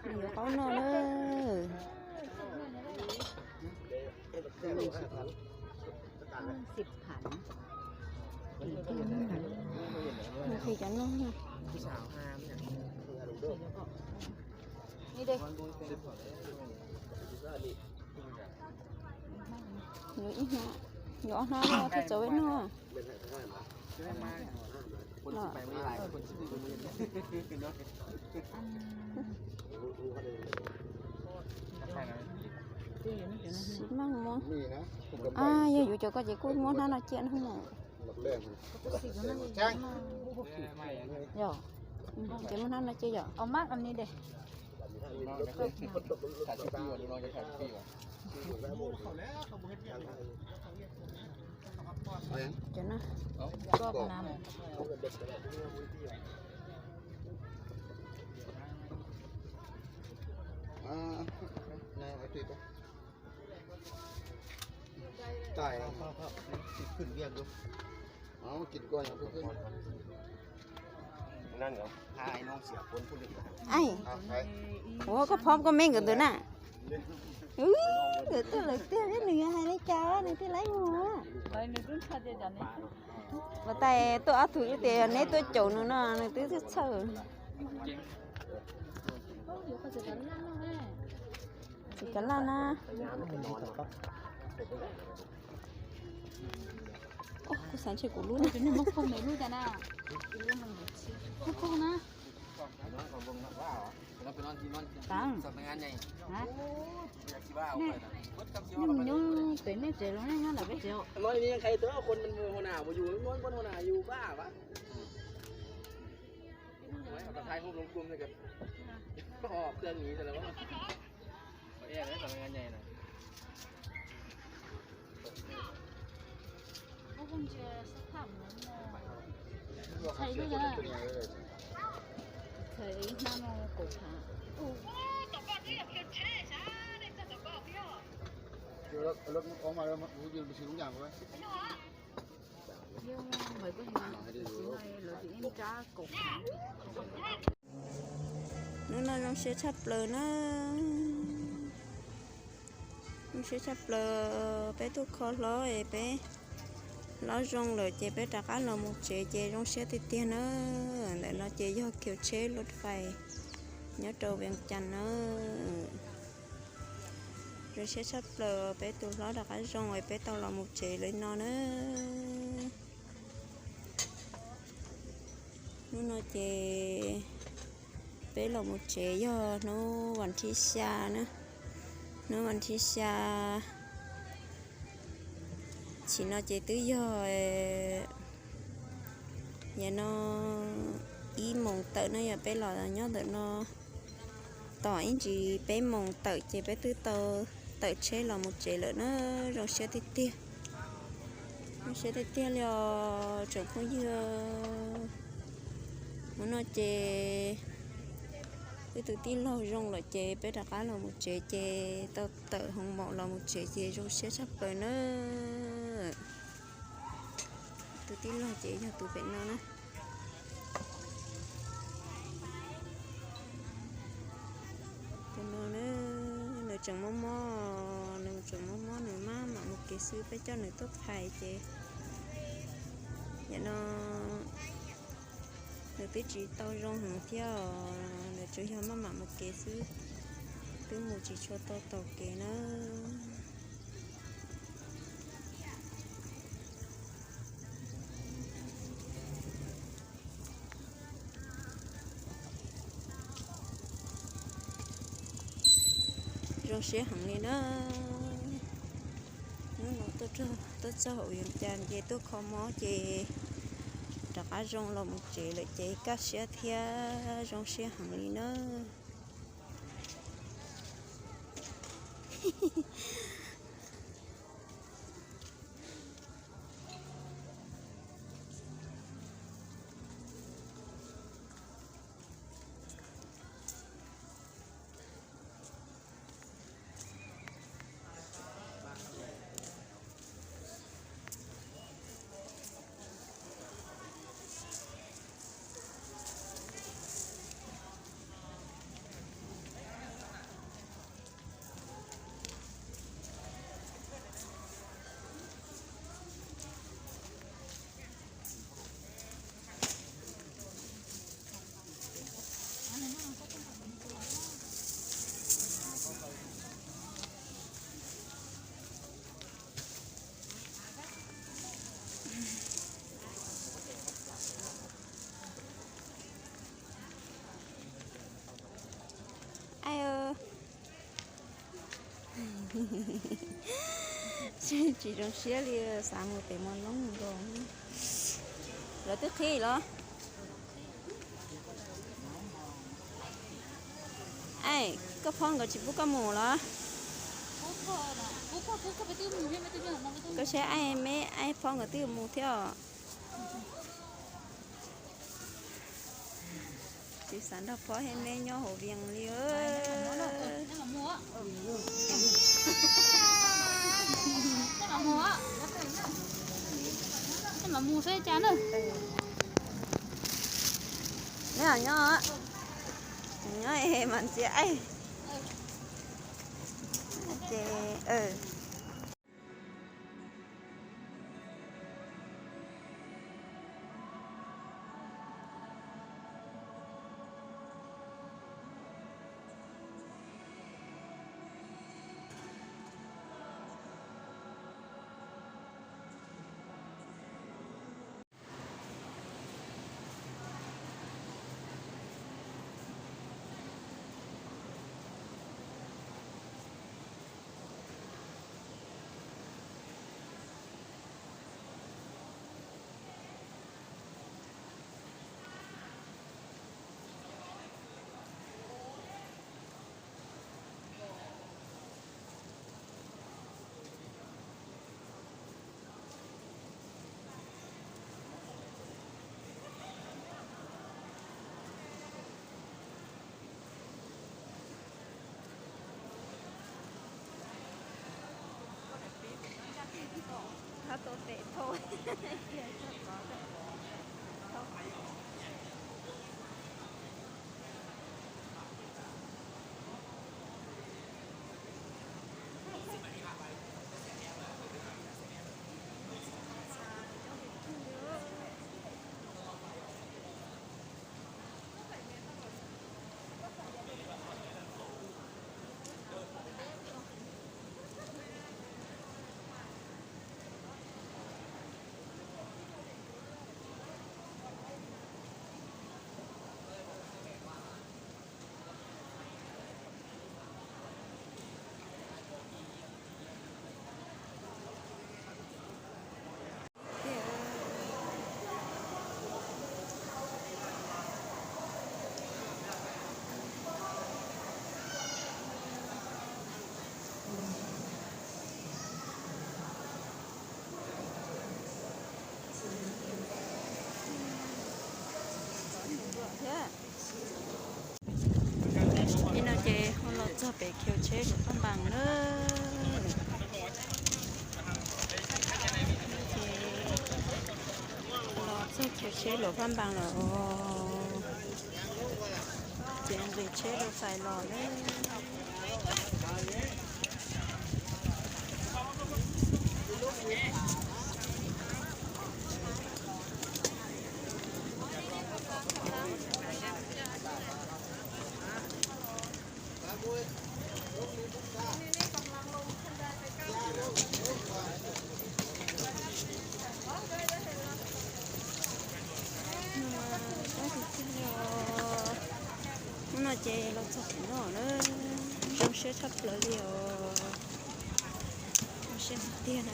Yuav qaub noj na. Nqhis cov no. Yuav ib hnab, yuav ob hnab no thiaj txaus peb noj. Tsis meej muab. A, yog yuav cov ko ces kuj muab hnab no cia no. Yog, ces muab hnab no cia yom. Ua koj phob koj me nkawd ntawd na. Nkawd tuaj lawm tiag, nws hais li cas nws thiaj laib mus. Mas tais tuaj ob tug wb tias neb tuaj caum nws no nws twb txhawj. Tsis cov laj na. Kuv xav ntshe kuv lub no. Nej mus nyob pem nej tsev los nej nyob ntawm peb tsev? Hnub no zoo siab tshaj plaws na. Zoo siab tshaj plaws, peb tuaj kho hlob es peb hlob zoo lawm ces peb rov qab los mus tsev ces zoo siab tiag tiag na. Ntawm no ces yog khiv tsheb lub fais nyob rau Vias Cas na. Zoo siab tshaj plaws peb tus hlob rov qab zoo es peb tau los mus tsev li no na. Hnub no ces peb los mus tsev yog hnub vas thib xya na. Hnub vas thib xya, tsim no ces twb yog, yog no ib moos tawm no yog peb los nyob ntawm no. Tom ib ntsis peb moos tawm ces peb twb tau tawm tsheb los mus tsev lawm na. Zoo siab tiag tiag, zoo siab tiag tiag li os tsoom phooj ywg. Hnub no ces wb tus tij laug zoo lawm ces peb rov qab los mus tsev ces tau tawm hoo maum los mus tsev ces zoo siab tshaj plaws na. Tus tij laug ces yog tus pem no na. Tus no nws tseem mob mob, nws tseem mob mob nws maj mam mus kev xwb peb coj nws tuaj phais ces yam no nws twb tsis tau zoo heev thiab os, nws tsuas yog maj mam mus kev xwb, twb mus tsis tshua tau taug kev na. Zoo siab heev li na. Hnub no tuaj txog hauv Vias Cas ces tuaj kho mob ces rov qab zoo los mus tsev lawm ces kaj siab thiab zoo siab heev li na. Tsis zoo siab li, xav mus pem Mos Loob nkaus. Lawv twb qhib los? Aib, koj phob nkawd tsis pub koj mus los? Koj saib aib, me aib phob nkawd twb yuav mus thiab os. Tsis xav nrog phob thiab me nyob hauv Vias li. Neb nyob, nyob mas ntxias aib. Ib no ces ho los txog pem khiv tsheb Luas Phaj Npas na. Los txog khiv tsheb Luas Phaj Npas lawm. Ces nqis tsheb rau Xais Los na. Hnub no ces los txog pem no na, zoo siab tshaj plaws li os, zoo siab tiag tiag na.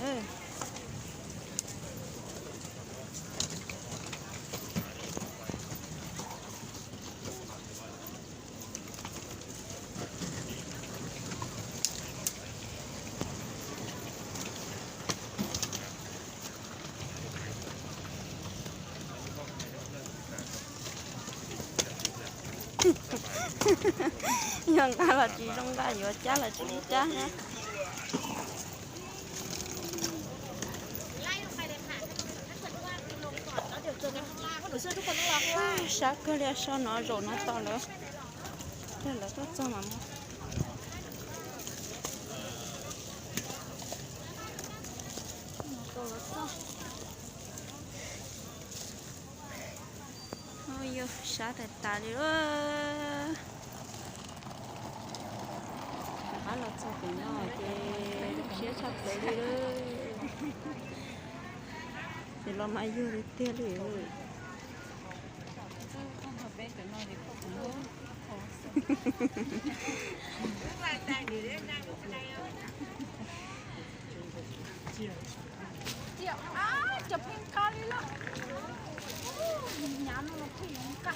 Yuav nqa los tsis zoo nqa, yuav cab los tsis cab na. Sab kawg li, so no zaum no tos lawv, lawv tuaj txog mas mus. Yog sab tas tas li lawm. Rov qab los txog pem no ces siab tshaj plaws li lawm. Ces los mas yug li tiag li. Cov pheej kho li lawm. Nyav no los pheej yuav nqa.